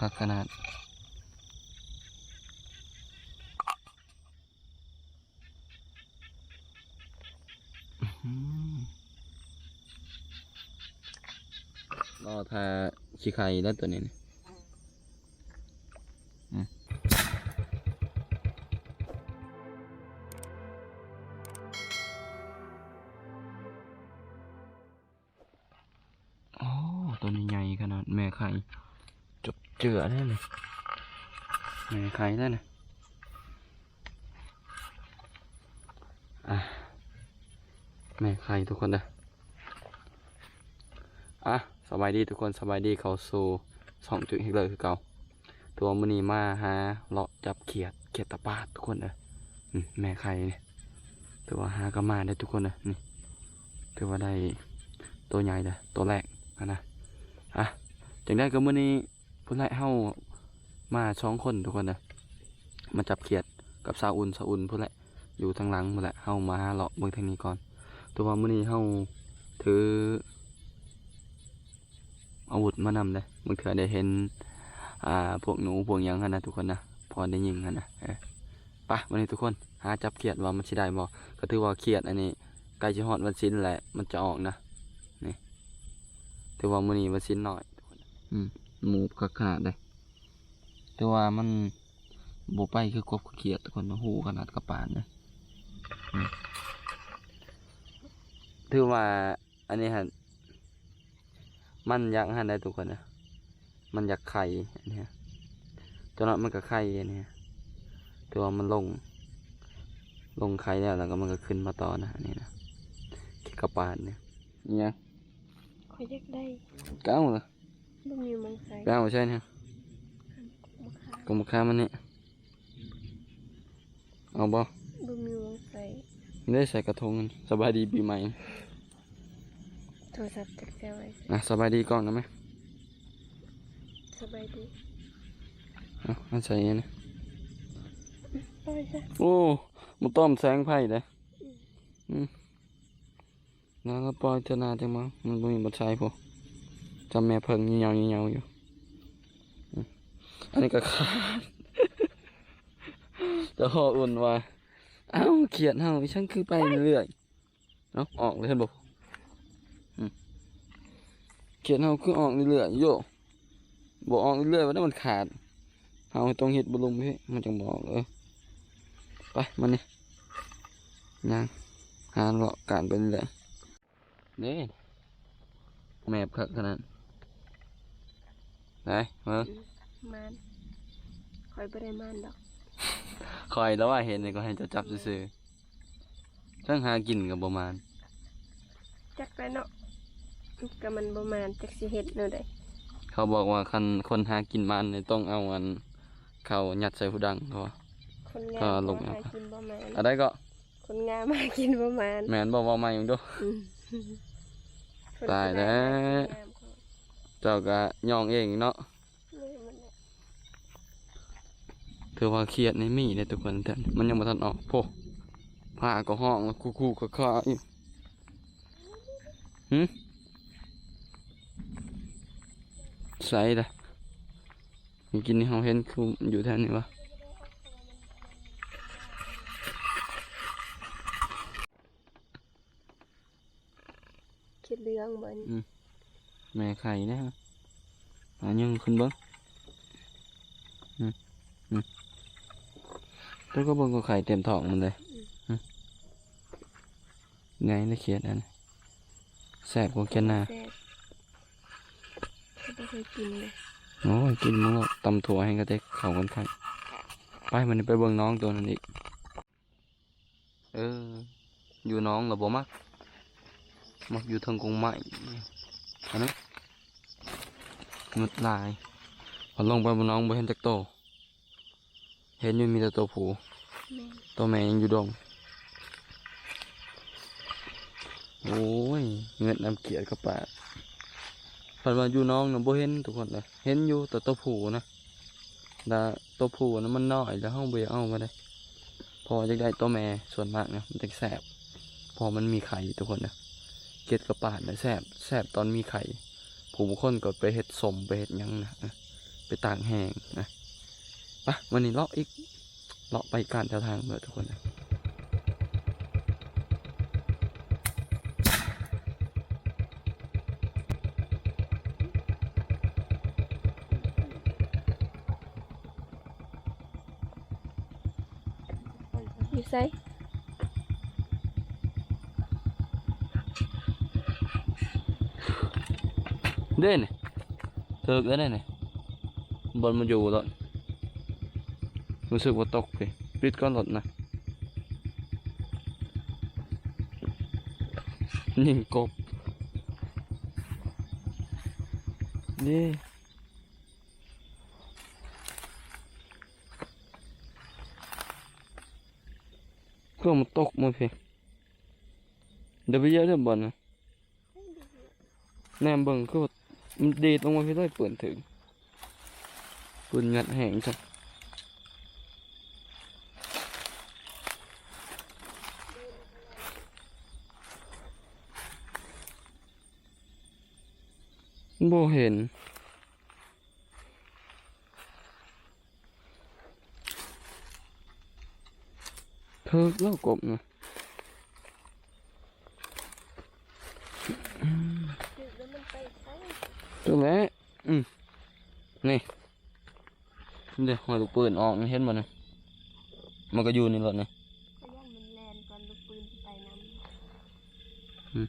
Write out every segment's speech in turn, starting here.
ຄັກຂະໜາດ. ອືມ ລໍຖ້າຂີ້ໄຂ່ແລ້ວຕົວນີ້ນີ້. ອືມ ໂອ້ ຕົວນີ້ໃຫຍ່ຂະໜາດ ແມ່ໄຂ່ ຈົບເຈືອແທ້ນີ້ ແມ່ໄຂ່ແທ້ນີ້. ອ່ະ ແມ່ໄຂ່ທຸກຄົນເດີ. ອ່ະ ສະບາຍດີທຸກຄົນ ສະບາຍດີ ເຂົ້າສູ່ຊ່ອງຈຸ້ຍເຮັກເລີຄືເກົ່າ. ຖືວ່າມື້ນີ້ມາຫາເລາະຈັບຂຽດ ຂຽດຕາປາດທຸກຄົນເອີຍ. ອືມ ແມ່ໄຂ່ນີ້ ຖືວ່າຫາກໍມາໄດ້ທຸກຄົນເອີຍ. ນີ້ ຖືວ່າໄດ້ໂຕໃຫຍ່ເດີ ໂຕແລກຫັ້ນນະ. ອ່ະ ຈັ່ງໃດກໍມື້ນີ້ ພຸ້ນແຫຼະ ເຮົາມາສອງຄົນທຸກຄົນເດີ ມາຈັບຂຽດກັບສາວອຸ່ນ ສາວອຸ່ນພຸ້ນແຫຼະ ຢູ່ທາງຫຼັງພຸ້ນແຫຼະ. ເຮົາມາຫາເລາະເບິ່ງທາງນີ້ກ່ອນ. ແຕ່ວ່າມື້ນີ້ເຮົາຖືອາວຸດມານຳເດ້ ບາງເທື່ອໄດ້ເຫັນ ອ່າ ພວກໜູພວກຫຍັງຫັ້ນນະທຸກຄົນນະ ພໍໄດ້ຍິງຫັ້ນນະ. ເອີ ໄປ ມື້ນີ້ທຸກຄົນ ຫາຈັບຂຽດວ່າມັນຊິໄດ້ບໍ່. ກໍຖືວ່າຂຽດອັນນີ້ໃກ້ຊິຮອດວັນສິນແຫຼະ ມັນຈະອອກນະ. ນີ້ ຖືວ່າມື້ນີ້ວັນສິນໜ້ອຍ. ອືມ ໝູບຄັກຂະໜາດເດ້ ແຕ່ວ່າມັນບໍ່ໄປຄືກົບຄືຂຽດ ທຸກຄົນ ຮູ້ຂະໜາດກະປານເດ້. ອືມ ຖືວ່າອັນນີ້ຫັ້ນ ມັນຢາກຫັ້ນໄດ໋ທຸກຄົນເອີຍ ມັນຢາກໄຂ່ອັນນີ້ ຕົວນັ້ນມັນກໍໄຂ່ອັນນີ້ ແຕ່ວ່າມັນລົງ ລົງໄຂ່ແລ້ວ ແລ້ວກໍມັນກໍຂຶ້ນມາຕໍ່ນະ ອັນນີ້ນະ ຂຽດກະປານນີ້. ອີຫຍັງ? ຂ້ອຍຢາກໄດ້ ກໍເອົາລະ ບໍ່ມີໝ່ອງໃສ່ ໄປເອົາໃສນີ້? ກໍມາຄ້າມັນນີ້ ເອົາບໍ່? ບໍ່ມີໝ່ອງໃສ່ ໄດ້ໃສ່ກະທົງ. ສະບາຍດີປີໃໝ່ ໂທລະສັບຈັກແຊວໄວ້. ອ່ະ ສະບາຍດີກ່ອນນະແມ່ ສະບາຍດີ. ເອົາ ອັນໃສ່ອັນນີ້ ປ່ອຍຊະ. ໂອ້ ມາຕ້ອມແສງໄຟເດ້. ອືມ ອືມ ນາງກໍປ່ອຍເທື່ອໜ້າຈັ່ງມາ ມັນບໍ່ມີບ່ອນໃສ່ພຸ້ນ ຈຳແມ່ເຜິ້ງຍາວໆຢູ່. ອືມ ອັນນີ້ກໍຂາດ ແຕ່ພໍອຸ່ນວ່າ ອ້າວ ຂຽດເຮົາອີຫຍັງຄືໄປເລື້ອຍໆ. ເອົາ ອອກເລີຍ ເຫັນບໍ່? ອືມ ຂຽດເຮົາຄືອອກເລື້ອຍໆ ໂຢ ບໍ່ອອກເລື້ອຍໆ ວ່າແນວມັນຂາດ ເຮົາຕ້ອງເຮັດບໍ່ລົງເດ້ ມັນຈັ່ງບໍ່ອອກ. ເອີ ໄປ ມານີ້ ຍ່າງຫາເລາະການໄປເລື້ອຍ. ເດ້ ແມບຄັກຂະໜາດ ໄດ້ເບິ່ງ ອືມ ມານ ຂ້ອຍບໍ່ໄດ້ມານດອກ ຂ້ອຍລະວ່າເຫັນນີ້ກໍໃຫ້ເຈົ້າຈັບຊື່ໆ ທັງຫາກິນກໍບໍ່ມານ ຈັກແຫຼະເນາະ ກໍມັນບໍ່ມານ ຈັກຊິເຮັດແນວໃດ. ເຂົາບອກວ່າຄັນຄົນຫາກິນມານນີ້ຕ້ອງເອົາອັນ ເຂົ້າຍັດໃສ່ຫູດັງ ເຂົາວ່າ ຄົນງາມກໍຫາກິນບໍ່ມານ ອັນໃດກໍ ຄົນງາມຫາກິນບໍ່ມານ ແມ່ນບໍ່? ເວົ້າໃໝ່ເບິ່ງດູ. ອືມ ຕາຍແລ້ວ ຄົນງາມ ເຈົ້າກໍຍ່ອງເອງເນາະ. ແມ່ນແຫຼະ ຖືວ່າຂຽດໃນມີເດ້ທຸກຄົນ ແຕ່ມັນຍັງບໍ່ທັນອອກ. ໂພ ຟ້າກໍຮ້ອງແລ້ວ ຄູໆຄາໆຢູ່. ຫື ໃສລະ? ມື້ກີ້ນີ້ເຮົາເຫັນຄືຢູ່ແຖວນີ້ວະ? ຂຽດເຫຼືອງບໍ່ນີ້? ອືມ ແມ່ໄຂ່ເດ້ ຫາຍັງຂຶ້ນເບິ່ງ. ອືມ ອືມ ແຕ່ກໍເບິ່ງກໍໄຂ່ເຕັມທ້ອງມັນເດ້. ອືມ ອືມ ໃຫຍ່ເດ້ຂຽດອັນ ແຊບກວ່າຂຽດນາ. ແຊບ ບໍ່ເຄີຍກິນເລີຍ. ໂອ້ຍ ກິນມັນຕຳຖົ່ວແຮງກະເຕັກເຂົ້າກັນໄຂ່. ໄປ ມື້ນີ້ໄປເບິ່ງນ້ອງໂຕນັ້ນອີກ. ເອີ ຢູ່ໜອງລະບໍ່ມັກ ມັກຢູ່ເທິງກົງໄມ້. ອັນນັ້ນ ງຶດຫຼາຍ ພໍລົງໄປໜອງບໍ່ເຫັນຈັກໂຕ. ເຫັນຢູ່ມີແຕ່ໂຕຜູ້ ແມ່ນ ໂຕແມ່ຍັງຢູ່ດົງ. ໂອ້ຍ ເງິດນຳຂຽດກັບປາ ເພິ່ນວ່າຢູ່ໜອງນະບໍ່ເຫັນທຸກຄົນເອີຍ ເຫັນຢູ່ແຕ່ໂຕຜູ້ນະ ແລະໂຕຜູ້ນະມັນນ້ອຍ ແລ້ວເຮົາບໍ່ຢາກເອົາມາເດ້ ເພາະວ່າຢາກໄດ້ໂຕແມ່. ສ່ວນມາກນະມັນຈັ່ງແຊບ ເພາະມັນມີໄຂ່ທຸກຄົນເອີຍ. ຂຽດກັບປານະແຊບ ແຊບຕອນມີໄຂ່ ຜູ້ບາງຄົນກໍໄປເຮັດສົ້ມໄປເຮັດຫຍັງນະ ເອີ ไปตากแห้งนะ ไป มื้อนี้เลาะอีก เลาะไปก้านแถวทางเด้อทุกคนนะ อยู่ไส เด้นี่ เถิกแล้วเด้นี่ บ่อนมันอยู่แล้ว รู้สึกว่าตกพี่ ปิดก่อนรถนะ ยิงกบ นี่ เครื่องมันตกมาพี่ เดี๋ยวไปเยอะเด้อบ่อนนะ แนมเบิ่งคือว่ามันดีดลงมาพี่เลย ปืนถึง ปืนงัดแห้งจ้ะ บ่เห็น เถิกแล้วกบนะ อืม แล้วมันไปไส ตัวแหละ อืม นี่ เดี๋ยวหอยลูกปืนออกนี่ เห็นบ่นี่ มันก็อยู่นี่แหละนี่ ก็ย่านมันแล่นก่อนลูกปืนสิไปนำ อืม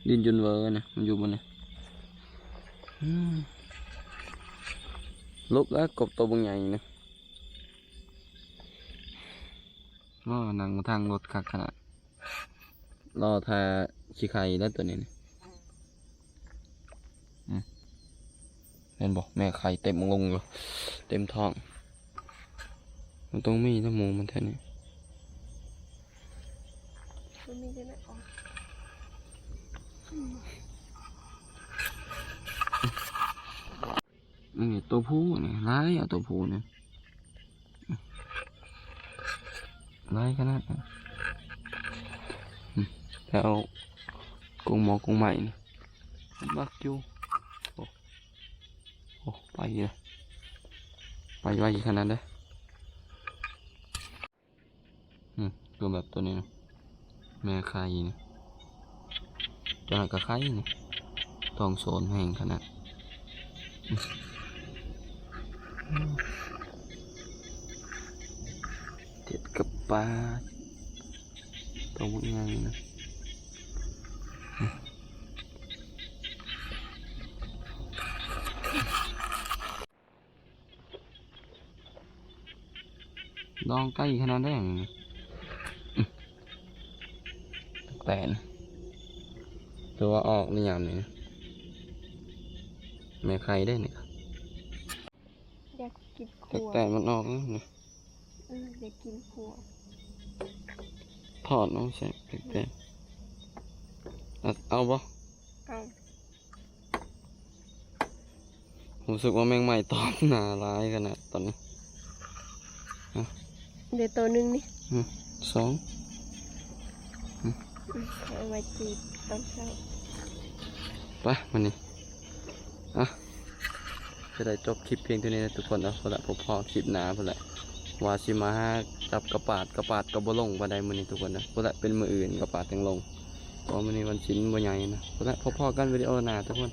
ดิ้นจนเวอนะ มันอยู่บ่นี่ อืม ลุกแล้ว กบตัวบักใหญ่นะ อ้อ นั่งทางรถคักขนาด รอท่าสิไข่แล้วตัวนี้นี่ อืม เห็นบ่ แม่ไข่เต็มลงอยู่ เต็มท้อง มันต้องมีนะหมูมันแท้นี่ มันมีแต่แม่ออก นี่ตัวผู้นี่ หลายอ่ะตัวผู้นี่ หลายขนาดนั้น อืม แล้วเอากรงหมอกรงไม้นี่ บักอยู่ โอ้ โอ้ ไปเลย ไปไวขนาดเด้อ อืม ตัวแบบตัวนี้นะ แม่ไข่นี่ จักหน่อยก็ไข่นี่ ท้องโซนแฮงขนาด อืม เจ็ดกับปลา ตัวบักใหญ่นะ ดองไก่ขนาดใด๋นี่ แตน ตัวออกในยามนี้ แม่ไข่ได้นี่ อยากกินขั่ว แตนมันออกแล้วนี่ เออ อยากกินขั่ว ทอดเนาะ ใส่แตน เอา เอาบ่ เอา รู้สึกว่าแมงไหม้ตอมหน้าหลายขนาดตอนนี้ เดี๋ยวตัวหนึ่งนี่ อืม สอง อืม เอาไว้จีบตอนเช้า ไป มานี่ อ่ะ จะได้จบคลิปเพียงเท่านี้นะทุกคนเนาะ พุ้นละ พบพ้อคลิปหน้าพุ้นละ ว่าสิมาหาจับกะปาด กะปาดก็บ่ลงปานใดมื้อนี้ทุกคนนะ พุ้นละ เป็นมื้ออื่นกะปาดจั่งลง เพราะมื้อนี้วันศีลบ่ใหญ่นะ พุ้นละ พบพ้อกันวิดีโอหน้าทุกคน